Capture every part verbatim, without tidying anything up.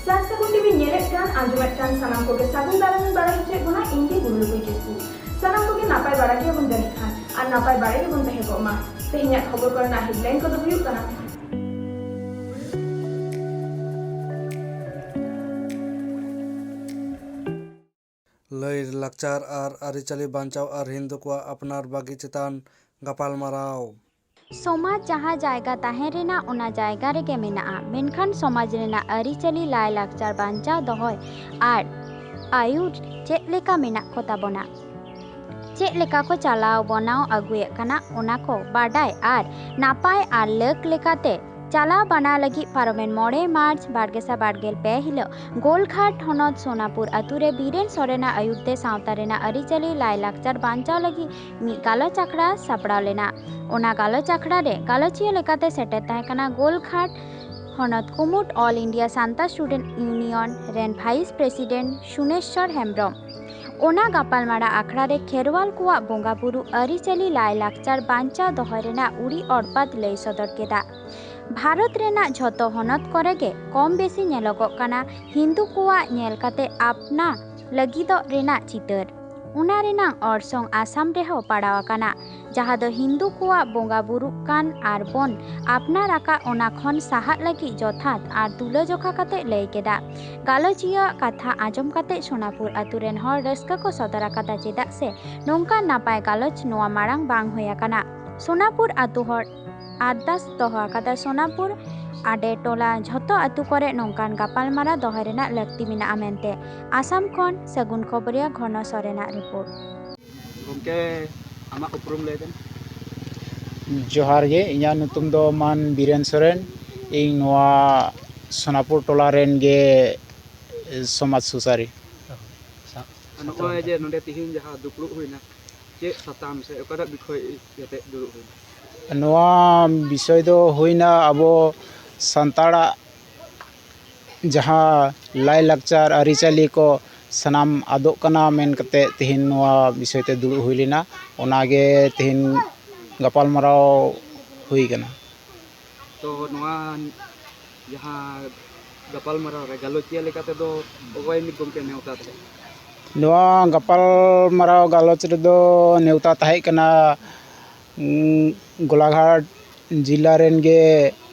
ᱪᱟᱥ ᱥᱟᱹᱜᱩᱱ ᱴᱤᱵᱷᱤ ᱧᱮᱞᱮᱫ ᱠᱟᱱ, ᱟᱸᱡᱚᱢᱮᱫ ᱠᱟᱱ ᱥᱟᱱᱟᱢ ᱠᱚᱜᱮ ᱥᱟᱹᱜᱩᱱ ᱫᱟᱨᱟᱢ ᱤᱧ ᱵᱟᱲᱟᱭ ᱦᱚᱪᱚᱭᱮᱫ ᱵᱚᱱᱟ, ᱤᱧ ᱜᱮ ᱜᱩᱨᱩ ᱞᱩᱜᱩᱭ ᱠᱤᱥᱠᱩ᱾ ᱥᱟᱱᱟᱢ ᱠᱚᱜᱮ ᱱᱟᱯᱟᱭ ᱵᱟᱲᱟ ᱜᱮᱭᱟᱵᱚᱱ ᱡᱟᱹᱱᱤᱡ ᱠᱷᱟᱱ, ᱟᱨ ᱱᱟᱯᱟᱭ ᱵᱟᱲᱟ ᱜᱮᱵᱚᱱ ᱛᱟᱦᱮᱸ ᱠᱚᱜ ᱢᱟ᱾ ᱛᱮᱦᱮᱧᱟᱜ ᱠᱷᱚᱵᱚᱨ ᱠᱚᱨᱮᱱᱟᱜ headline ᱠᱚᱫᱚ ᱦᱩᱭᱩᱜ ᱠᱟᱱᱟ᱾ ᱞᱟᱹᱭ ᱞᱟᱠᱪᱟᱨ ᱟᱨ ᱟᱹᱨᱤᱪᱟᱹᱞᱤ ᱵᱟᱧᱪᱟᱣ ᱟᱨ ᱦᱤᱱᱫᱩ ᱠᱚᱣᱟᱜ ᱟᱯᱱᱟᱨ ᱵᱟᱹᱜᱤ ᱪᱮᱛᱟᱱ ᱜᱟᱯᱟᱞᱢᱟᱨᱟᱣ᱾ ᱥᱚᱢᱟᱡᱽ ᱡᱟᱦᱟᱸ ᱡᱟᱭᱜᱟ ᱛᱟᱦᱮᱸ ᱨᱮᱱᱟᱜ, ᱚᱱᱟ ᱡᱟᱭᱜᱟ ᱨᱮᱜᱮ ᱢᱮᱱᱟᱜᱼᱟ, ᱢᱮᱱᱠᱷᱟᱱ ᱥᱚᱢᱟᱡᱽ ᱨᱮᱱᱟᱜ ᱟᱹᱨᱤᱪᱟᱹᱞᱤ, ᱞᱟᱭᱼᱞᱟᱠᱪᱟᱨ ᱵᱟᱧᱪᱟᱣ ᱫᱚᱦᱚᱭ ᱟᱨ ᱟᱹᱭᱩᱨ ᱪᱮᱫ ᱞᱮᱠᱟ ᱢᱮᱱᱟᱜ ᱠᱚ ᱛᱟᱵᱚᱱᱟ, ᱪᱮᱫ ᱞᱮᱠᱟ ᱠᱚ ᱪᱟᱞᱟᱣ ᱵᱚᱱᱟᱣ ᱟᱹᱜᱩᱭᱮᱫ ᱠᱟᱱᱟ, ᱚᱱᱟ ᱠᱚ ᱵᱟᱰᱟᱭ ᱟᱨ ᱱᱟᱯᱟᱭ ᱟᱨ ᱞᱟᱹᱠ ᱞᱮᱠᱟᱛᱮ ᱪᱟᱞᱟᱣ ᱵᱟᱱᱟ ᱞᱟᱹᱜᱤᱫ ᱯᱟᱨᱚᱢᱮᱱ ᱢᱚᱬᱮ ᱢᱟᱨᱪ ᱵᱟᱨ ᱜᱮᱥᱟᱭ ᱵᱟᱨ ᱜᱮᱞ ᱯᱮ ᱦᱤᱞᱳᱜ ᱜᱳᱞᱜᱷᱟᱴ ᱦᱚᱱᱚᱛ ᱥᱳᱱᱟᱯᱩᱨ ᱟᱹᱛᱩ ᱨᱮ ᱵᱤᱨᱮᱱ ᱥᱚᱨᱮᱱᱟᱜ ᱟᱹᱭᱩᱨ ᱛᱮ ᱥᱟᱶᱛᱟ ᱨᱮᱱᱟᱜ ᱟᱹᱨᱤᱪᱟᱹᱞᱤ, ᱞᱟᱭᱼᱞᱟᱠᱪᱟᱨ ᱵᱟᱧᱪᱟᱣ ᱞᱟᱹᱜᱤᱫ ᱢᱤᱫ ᱜᱟᱞᱚᱪ ᱟᱠᱷᱲᱟ ᱥᱟᱯᱲᱟᱣ ᱞᱮᱱᱟ᱾ ᱚᱱᱟ ᱜᱟᱞᱚᱪ ᱟᱠᱷᱲᱟ ᱨᱮ ᱜᱟᱞᱚᱪᱤᱭᱟᱹ ᱞᱮᱠᱟᱛᱮ ᱥᱮᱴᱮᱨ ᱛᱟᱦᱮᱸ ᱠᱟᱱᱟ ᱜᱳᱞᱜᱷᱟᱴ ᱦᱚᱱᱚᱛ ᱠᱩᱢᱩᱴ All India Santa Student Union ᱨᱮᱱ vice president ᱥᱩᱱᱮᱥᱥᱚᱨ ᱦᱮᱢᱵᱨᱚᱢ᱾ ᱚᱱᱟ ᱜᱟᱯᱟᱞᱢᱟᱨᱟᱣ ᱟᱠᱷᱲᱟ ᱨᱮ ᱠᱷᱮᱨᱣᱟᱞ ᱠᱚᱣᱟᱜ ᱵᱚᱸᱜᱟ ᱵᱩᱨᱩ ᱟᱹᱨᱤᱪᱟᱹᱞᱤ, ᱞᱟᱭᱼᱞᱟᱠᱪᱟᱨ ᱵᱟᱧᱪᱟᱣ ᱫᱚᱦᱚᱭ ᱨᱮᱱᱟᱜ ᱩᱲᱤ ᱚᱲᱯᱟᱛ ᱞᱟᱹᱭ ᱥᱚᱫᱚᱨ ᱠᱮᱫᱟ᱾ ᱵᱷᱟᱨᱚᱛ ᱨᱮᱱᱟᱜ ᱡᱷᱚᱛᱚ ᱦᱚᱱᱚᱛ ᱠᱚᱨᱮ ᱜᱮ ᱠᱚᱢ ᱵᱮᱥᱤ ᱧᱮᱞᱚᱜᱚᱜ ᱠᱟᱱᱟ ᱦᱤᱱᱫᱩ ᱠᱚᱣᱟᱜ ᱧᱮᱞ ᱠᱟᱛᱮ ᱟᱯᱱᱟ ᱞᱟᱹᱜᱤᱫᱚᱜ ᱨᱮᱱᱟᱜ ᱪᱤᱛᱟᱹᱨ᱾ ᱚᱱᱟ ᱨᱮᱱᱟᱜ ᱚᱨᱥᱚᱝ ᱟᱥᱟᱢ ᱨᱮᱦᱚᱸ ᱯᱟᱲᱟᱣ ᱟᱠᱟᱱᱟ, ᱡᱟᱦᱟᱸ ᱫᱚ ᱦᱤᱱᱫᱩ ᱠᱚᱣᱟᱜ ᱵᱚᱸᱜᱟ ᱵᱩᱨᱩᱜ ᱠᱟᱱ ᱟᱨ ᱵᱚᱱ ᱟᱯᱱᱟᱨ ᱟᱠᱟᱫ, ᱚᱱᱟ ᱠᱷᱚᱱ ᱥᱟᱦᱟᱜ ᱞᱟᱹᱜᱤᱫ ᱡᱚᱛᱷᱟᱛ ᱟᱨ ᱛᱩᱞᱟᱹᱡᱚᱠᱷᱟ ᱠᱟᱛᱮ ᱞᱟᱹᱭ ᱠᱮᱫᱟ᱾ ᱜᱟᱞᱚᱪᱤᱭᱟᱹᱣᱟᱜ ᱠᱟᱛᱷᱟ ᱟᱸᱡᱚᱢ ᱠᱟᱛᱮ ᱥᱳᱱᱟᱯᱩᱨ ᱟᱹᱛᱩ ᱨᱮᱱ ᱦᱚᱲ ᱨᱟᱹᱥᱠᱟᱹ ᱠᱚ ᱥᱚᱫᱚᱨ ᱟᱠᱟᱫᱟ, ᱪᱮᱫᱟᱜ ᱥᱮ ᱱᱚᱝᱠᱟᱱ ᱱᱟᱯᱟᱭ ᱜᱟᱞᱚᱪ ᱱᱚᱣᱟ ᱢᱟᱲᱟᱝ ᱵᱟᱝ ᱦᱩᱭ ᱟᱠᱟᱱᱟ᱾ ᱥᱳᱱᱟᱯᱩᱨ ᱟᱹᱛᱩ ᱦᱚᱲ ᱟᱨᱫᱟᱥ ᱫᱚᱦᱚ ᱟᱠᱟᱫᱟ, ᱥᱳᱱᱟᱯᱩᱨ ᱟᱰᱮ ᱴᱚᱞᱟ ᱡᱷᱚᱛᱚ ᱟᱹᱛᱩ ᱠᱚᱨᱮ ᱱᱚᱝᱠᱟᱱ ᱜᱟᱯᱟᱞᱢᱟᱨᱟᱣ ᱫᱚᱦᱚᱭ ᱨᱮᱱᱟᱜ ᱞᱟᱹᱠᱛᱤ ᱢᱮᱱᱟᱜᱼᱟ ᱢᱮᱱᱛᱮ᱾ ᱟᱥᱟᱢ ᱠᱷᱚᱱ ᱥᱟᱹᱜᱩᱱ ᱠᱷᱚᱵᱚᱨᱤᱭᱟᱹ ᱜᱷᱚᱱᱚ ᱥᱚᱨᱮᱱᱟᱜ ᱨᱤᱯᱳᱨᱴ᱾ ᱜᱚᱢᱠᱮ, ᱟᱢᱟᱜ ᱩᱯᱨᱩᱢ ᱞᱟᱹᱭ ᱵᱮᱱ᱾ ᱡᱚᱦᱟᱨ ᱜᱮ, ᱤᱧᱟᱹᱜ ᱧᱩᱛᱩᱢ ᱫᱚ ᱢᱟᱱ ᱵᱤᱨᱮᱱ ᱥᱚᱨᱮᱱ᱾ ᱤᱧ ᱱᱚᱣᱟ ᱥᱳᱱᱟᱯᱩᱨ ᱴᱚᱞᱟ ᱨᱮᱱ ᱜᱮ ᱥᱚᱢᱟᱡᱽ ᱥᱩᱥᱟᱹᱨᱤ᱾ ᱱᱚᱜᱼᱚᱭ ᱡᱮ ᱱᱚᱰᱮ ᱛᱤᱦᱤᱧ ᱡᱟᱦᱟᱸ ᱫᱩᱯᱲᱩᱵ ᱦᱩᱭᱱᱟ, ᱪᱮᱫ ᱥᱟᱛᱟᱢ ᱥᱮ ᱚᱠᱟᱴᱟᱜ ᱵᱤᱠᱷᱚᱭ ᱤᱫᱤ ᱠᱟᱛᱮ ᱫᱩᱲᱩᱵ ᱦᱩᱭᱱᱟ? ᱱᱚᱣᱟ ᱵᱤᱥᱚᱭ ᱫᱚ ᱦᱩᱭᱱᱟ ᱟᱵᱚ ᱥᱟᱱᱛᱟᱲᱟᱜ ᱡᱟᱦᱟᱸ ᱞᱟᱭᱼᱞᱟᱠᱪᱟᱨ ᱟᱹᱨᱤᱪᱟᱹᱞᱤ ᱠᱚ ᱥᱟᱱᱟᱢ ᱟᱫᱚᱜ ᱠᱟᱱᱟ ᱢᱮᱱ ᱠᱟᱛᱮ ᱛᱮᱦᱮᱧ ᱱᱚᱣᱟ ᱵᱤᱥᱚᱭ ᱛᱮ ᱫᱩᱲᱩᱵ ᱦᱩᱭ ᱞᱮᱱᱟ᱾ ᱚᱱᱟᱜᱮ ᱛᱮᱦᱮᱧ ᱜᱟᱯᱟᱞᱢᱟᱨᱟᱣ ᱦᱩᱭ ᱠᱟᱱᱟ᱾ ᱛᱚ ᱱᱚᱣᱟ ᱡᱟᱦᱟᱸ ᱜᱟᱯᱟᱞᱢᱟᱨᱟᱣ ᱨᱮ ᱜᱟᱞᱚᱪᱤᱭᱟᱹ ᱞᱮᱠᱟ ᱛᱮᱫᱚ ᱚᱠᱚᱭ ᱢᱤᱫ ᱜᱚᱢᱠᱮ ᱱᱮᱣᱛᱟ ᱛᱟᱦᱮᱸᱫ? ᱱᱚᱣᱟ ᱜᱟᱯᱟᱞᱢᱟᱨᱟᱣ ᱜᱟᱞᱚᱪ ᱨᱮᱫᱚ ᱱᱮᱣᱛᱟ ᱛᱟᱦᱮᱸ ᱠᱟᱱᱟ, ᱩᱸ, ᱜᱳᱞᱟᱜᱷᱟᱴ ᱡᱮᱞᱟ ᱨᱮᱱ ᱜᱮ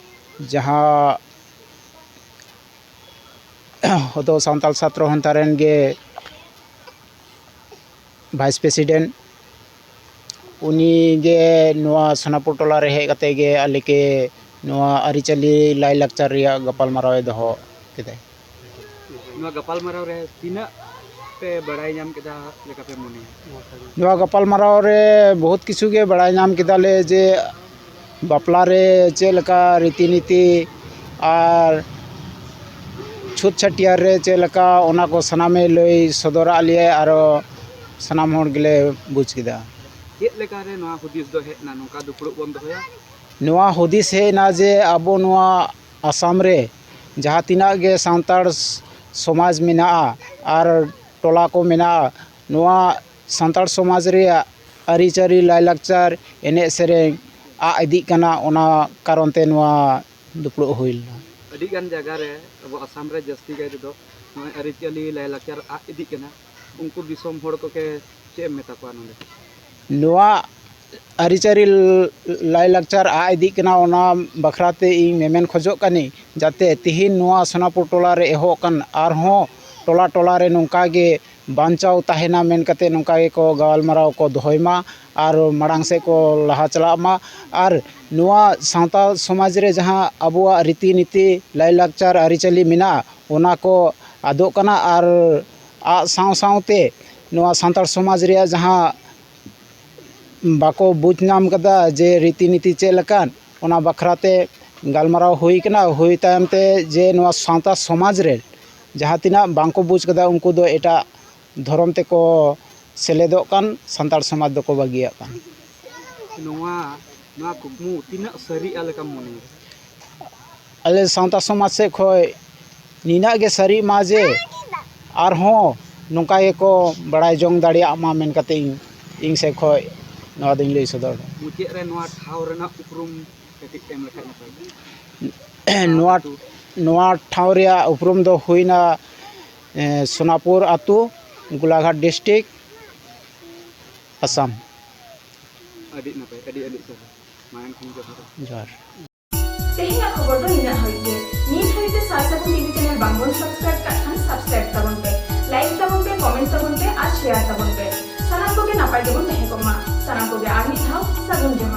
ᱡᱟᱦᱟᱸ ᱦᱚᱫᱚ ᱥᱟᱱᱛᱟᱲ ᱪᱷᱟᱛᱨᱚ ᱦᱚᱱᱛᱟ ᱨᱮᱱ ᱜᱮ vice president, ᱩᱱᱤ ᱜᱮ ᱱᱚᱣᱟ ᱥᱳᱱᱟᱯᱩᱨ ᱴᱚᱞᱟ ᱨᱮ ᱦᱮᱡ ᱠᱟᱛᱮ ᱜᱮ ᱟᱞᱮ ᱠᱮ ᱱᱚᱣᱟ ᱟᱹᱨᱤᱪᱟᱹᱞᱤ ᱞᱟᱭᱼᱞᱟᱠᱪᱟᱨ ᱨᱮᱭᱟᱜ ᱜᱟᱯᱟᱞᱢᱟᱨᱟᱣ ᱮ ᱫᱚᱦᱚ ᱠᱮᱫᱟᱭ᱾ ᱱᱚᱣᱟ ᱜᱟᱯᱟᱞᱢᱟᱨᱟᱣ ᱨᱮ ᱛᱤᱱᱟᱹᱜ ᱯᱮ ᱵᱟᱲᱟᱭ ᱧᱟᱢ ᱠᱮᱫᱟ ᱞᱮᱠᱟ ᱯᱮ ᱢᱚᱱᱮᱭᱟ? ᱱᱚᱣᱟ ᱜᱟᱯᱟᱞᱢᱟᱨᱟᱣ ᱨᱮ ᱵᱚᱦᱩᱛ ᱠᱤᱪᱷᱩ ᱜᱮ ᱵᱟᱲᱟᱭ ᱧᱟᱢ ᱠᱮᱫᱟᱞᱮ, ᱡᱮ ᱵᱟᱯᱞᱟ ᱨᱮ ᱪᱮᱫ ᱞᱮᱠᱟ ᱨᱤᱛᱤ ᱱᱤᱛᱤ ᱟᱨ ᱪᱷᱩᱛ ᱪᱷᱟᱹᱴᱭᱟᱹᱨ ᱨᱮ ᱪᱮᱫ ᱞᱮᱠᱟ, ᱚᱱᱟ ᱠᱚ ᱥᱟᱱᱟᱢᱮ ᱞᱟᱹᱭ ᱥᱚᱫᱚᱨᱟᱜ ᱞᱮᱭᱟᱭ, ᱟᱨᱚ ᱥᱟᱱᱟᱢ ᱦᱚᱲ ᱜᱮᱞᱮ ᱵᱩᱡᱽ ᱠᱮᱫᱟ᱾ ᱪᱮᱫ ᱞᱮᱠᱟᱨᱮ ᱱᱚᱣᱟ ᱦᱩᱫᱤᱥ ᱫᱚ ᱦᱮᱡ ᱮᱱᱟ, ᱱᱚᱝᱠᱟ ᱫᱩᱯᱲᱩᱵ ᱵᱚᱱ ᱫᱚᱦᱚᱭᱟ? ᱱᱚᱣᱟ ᱦᱩᱫᱤᱥ ᱦᱮᱡ ᱮᱱᱟ ᱡᱮ ᱟᱵᱚ ᱱᱚᱣᱟ ᱟᱥᱟᱢ ᱨᱮ ᱡᱟᱦᱟᱸ ᱛᱤᱱᱟᱹᱜ ᱜᱮ ᱥᱟᱱᱛᱟᱲ ᱥᱚᱢᱟᱡᱽ ᱢᱮᱱᱟᱜᱼᱟ ᱟᱨ ᱴᱚᱞᱟ ᱠᱚ ᱢᱮᱱᱟᱜᱼᱟ, ᱱᱚᱣᱟ ᱥᱟᱱᱛᱟᱲ ᱥᱚᱢᱟᱡᱽ ᱨᱮᱭᱟᱜ ᱟᱹᱨᱤᱪᱟᱹᱞᱤ, ᱞᱟᱭᱼᱞᱟᱠᱪᱟᱨ, ᱮᱱᱮᱡ ᱥᱮᱨᱮᱧ ᱟᱫ ᱤᱫᱤᱜ ᱠᱟᱱᱟ, ᱚᱱᱟ ᱠᱟᱨᱚᱱ ᱛᱮ ᱱᱚᱣᱟ ᱫᱩᱯᱲᱩᱵ ᱦᱩᱭ ᱞᱮᱱᱟ᱾ ᱟᱹᱰᱤᱜᱟᱱ ᱡᱟᱭᱜᱟ ᱨᱮ ᱟᱵᱚ ᱟᱥᱟᱢ ᱨᱮ ᱡᱟᱹᱥᱛᱤ ᱠᱟᱭ ᱛᱮᱫᱚ ᱱᱚᱜᱼᱚᱭ ᱟᱹᱨᱤᱪᱟᱹᱞᱤ, ᱞᱟᱭᱼᱞᱟᱠᱪᱟᱨ ᱟᱫ ᱤᱫᱤᱜ ᱠᱟᱱᱟ᱾ ᱩᱱᱠᱩ ᱫᱤᱥᱚᱢ ᱦᱚᱲ ᱠᱚᱜᱮ ᱪᱮᱫ ᱮᱢ ᱢᱮᱛᱟ ᱠᱚᱣᱟ ᱱᱚᱰᱮ? ᱱᱚᱣᱟ ᱟᱹᱨᱤᱪᱟᱹᱞᱤ, ᱞᱟᱭᱼᱞᱟᱠᱪᱟᱨ ᱟᱫ ᱤᱫᱤᱜ ᱠᱟᱱᱟ, ᱚᱱᱟ ᱵᱟᱠᱷᱨᱟ ᱛᱮ ᱤᱧ ᱢᱮᱢᱮᱱ ᱠᱷᱚᱡᱚᱜ ᱠᱟᱹᱱᱟᱹᱧ, ᱡᱟᱛᱮ ᱛᱤᱦᱤᱧ ᱱᱚᱣᱟ ᱥᱳᱱᱟᱯᱩᱨ ᱴᱚᱞᱟ ᱨᱮ ᱮᱦᱚᱵ ᱟᱠᱟᱱ ᱟᱨᱦᱚᱸ ᱴᱚᱞᱟ ᱴᱚᱞᱟ ᱨᱮ ᱱᱚᱝᱠᱟ ᱜᱮ ᱵᱟᱧᱪᱟᱣ ᱛᱟᱦᱮᱱᱟ ᱢᱮᱱ ᱠᱟᱛᱮ ᱱᱚᱝᱠᱟ ᱜᱮᱠᱚ ᱜᱟᱞᱢᱟᱨᱟᱣ ᱠᱚ ᱫᱚᱦᱚᱭ ᱢᱟ ᱟᱨ ᱢᱟᱲᱟᱝ ᱥᱮᱫ ᱠᱚ ᱞᱟᱦᱟ ᱪᱟᱞᱟᱜ ᱢᱟ᱾ ᱟᱨ ᱱᱚᱣᱟ ᱥᱟᱶᱛᱟ ᱥᱚᱢᱟᱡᱽ ᱨᱮ ᱡᱟᱦᱟᱸ ᱟᱵᱚᱣᱟᱜ ᱨᱤᱛᱤ ᱱᱤᱛᱤ, ᱞᱟᱭᱼᱞᱟᱠᱪᱟᱨ, ᱟᱹᱨᱤᱪᱟᱹᱞᱤ ᱢᱮᱱᱟᱜᱼᱟ, ᱚᱱᱟ ᱠᱚ ᱟᱫᱚᱜ ᱠᱟᱱᱟ᱾ ᱟᱨ ᱟᱫ ᱥᱟᱶ ᱥᱟᱶᱛᱮ ᱱᱚᱣᱟ ᱥᱟᱱᱛᱟᱲ ᱥᱚᱢᱟᱡᱽ ᱨᱮᱭᱟᱜ ᱡᱟᱦᱟᱸ ᱵᱟᱠᱚ ᱵᱩᱡᱽ ᱧᱟᱢ ᱠᱟᱫᱟ ᱡᱮ ᱨᱤᱛᱤ ᱱᱤᱛᱤ ᱪᱮᱫ ᱞᱮᱠᱟᱱ, ᱚᱱᱟ ᱵᱟᱠᱷᱨᱟ ᱛᱮ ᱜᱟᱞᱢᱟᱨᱟᱣ ᱦᱩᱭ ᱠᱟᱱᱟ᱾ ᱦᱩᱭ ᱛᱟᱭᱚᱢ ᱛᱮ ᱡᱮ ᱱᱚᱣᱟ ᱥᱟᱶᱛᱟ ᱥᱚᱢᱟᱡᱽ ᱨᱮ ᱡᱟᱦᱟᱸ ᱛᱤᱱᱟᱹᱜ ᱵᱟᱝᱠᱚ ᱵᱩᱡᱽ ᱠᱟᱫᱟ, ᱩᱱᱠᱩ ᱫᱚ ᱮᱴᱟᱜ ᱫᱷᱚᱨᱚᱢ ᱛᱮᱠᱚ ᱥᱮᱞᱮᱫᱚᱜ ᱠᱟᱱ, ᱥᱟᱱᱛᱟᱲ ᱥᱚᱢᱟᱡᱽ ᱫᱚᱠᱚ ᱵᱟᱹᱜᱤᱭᱟᱜ ᱠᱟᱱ᱾ ᱱᱚᱣᱟ, ᱱᱚᱣᱟ ᱠᱩᱠᱢᱩ ᱛᱤᱱᱟᱹᱜ ᱥᱟᱹᱨᱤᱜᱼᱟ ᱞᱮᱠᱟᱢ ᱢᱚᱱᱮᱭᱟ? ᱟᱞᱮ ᱥᱟᱶᱛᱟ ᱥᱚᱢᱟᱡᱽ ᱥᱮᱫ ᱠᱷᱚᱱ ᱱᱤᱱᱟᱹᱜ ᱜᱮ ᱥᱟᱹᱨᱤᱜ ᱢᱟ ᱡᱮ ᱟᱨᱦᱚᱸ ᱱᱚᱝᱠᱟ ᱜᱮᱠᱚ ᱵᱟᱲᱟᱭ ᱡᱚᱝ ᱫᱟᱲᱮᱭᱟᱜ ᱢᱟ ᱢᱮᱱ ᱠᱟᱛᱮ ᱤᱧ, ᱤᱧ ᱥᱮᱫ ᱠᱷᱚᱱ ᱱᱚᱣᱟ ᱫᱚᱧ ᱞᱟᱹᱭ ᱥᱚᱫᱚᱨ ᱮᱫᱟ᱾ ᱢᱩᱪᱟᱹᱫ ᱨᱮ ᱱᱚᱣᱟ ᱴᱷᱟᱶ ᱨᱮᱱᱟᱜ ᱩᱯᱨᱩᱢ ᱠᱟᱹᱴᱤᱡ ᱮᱢ ᱞᱮᱠᱷᱟᱡ ᱱᱟᱯᱟᱭ ᱠᱚᱜᱼᱟ᱾ ᱱᱚᱣᱟ, ᱟᱹᱛᱩ᱾ ᱱᱚᱣᱟ ᱴᱷᱟᱶ ᱨᱮᱭᱟᱜ ᱩᱯᱨᱩᱢ ᱫᱚ ᱦᱩᱭᱱᱟ, ᱮ, ᱥᱳᱱᱟᱯᱩᱨ ᱟᱹᱛᱩ, ᱜᱳᱞᱟᱜᱷᱟᱴ ᱰᱤᱥᱴᱨᱤᱠᱴ, ᱟᱥᱟᱢ᱾ ᱟᱹᱰᱤ ᱱᱟᱯᱟᱭ, ᱟᱹᱰᱤ ᱟᱹᱰᱤ ᱥᱟᱨᱦᱟᱣ᱾ ᱢᱟ ᱮᱱᱠᱷᱟᱱ ᱡᱚᱦᱟᱨ᱾ ᱡᱚᱦᱟᱨ᱾ ᱛᱮᱦᱮᱧᱟᱜ ᱠᱷᱚᱵᱚᱨ ᱫᱚ ᱱᱤᱱᱟᱹᱜ ᱦᱟᱹᱵᱤᱡ ᱜᱮ᱾ ᱱᱤᱛ ᱦᱟᱹᱵᱤᱡ ᱛᱮ ᱥᱟᱨ ᱥᱟᱹᱜᱩᱱ ᱴᱤᱵᱷᱤ ᱪᱮᱱᱮᱞ ᱵᱟᱝᱵᱚᱱ ᱥᱟᱵᱥᱠᱨᱟᱭᱤᱵ ᱠᱟᱜ ᱠᱷᱟᱱ ᱥᱟᱵᱥᱠᱨᱟᱭᱤᱵ ᱛᱟᱵᱚᱱ ᱯᱮ, ᱞᱟᱭᱤᱠ ᱛᱟᱵᱚᱱ ᱯᱮ, ᱠᱚᱢᱮᱱᱴ ᱛᱟᱵᱚᱱ ᱯᱮ ᱟᱨ ᱥᱮᱭᱟᱨ ᱛᱟᱵᱚᱱ ᱯᱮ᱾ ᱥᱟᱱᱟᱢ ᱠᱚᱜᱮ ᱱᱟᱯᱟᱭ ᱜᱮᱵᱚᱱ ᱛᱟᱦᱮᱸ ᱠᱚᱜ ᱢᱟ᱾ ᱥᱟᱱᱟᱢ ᱠᱚᱜᱮ ᱟᱨ ᱢᱤᱫ ᱫᱷᱟᱣ ᱥᱟᱹᱜᱩᱱ ᱡᱚᱦᱟᱨ᱾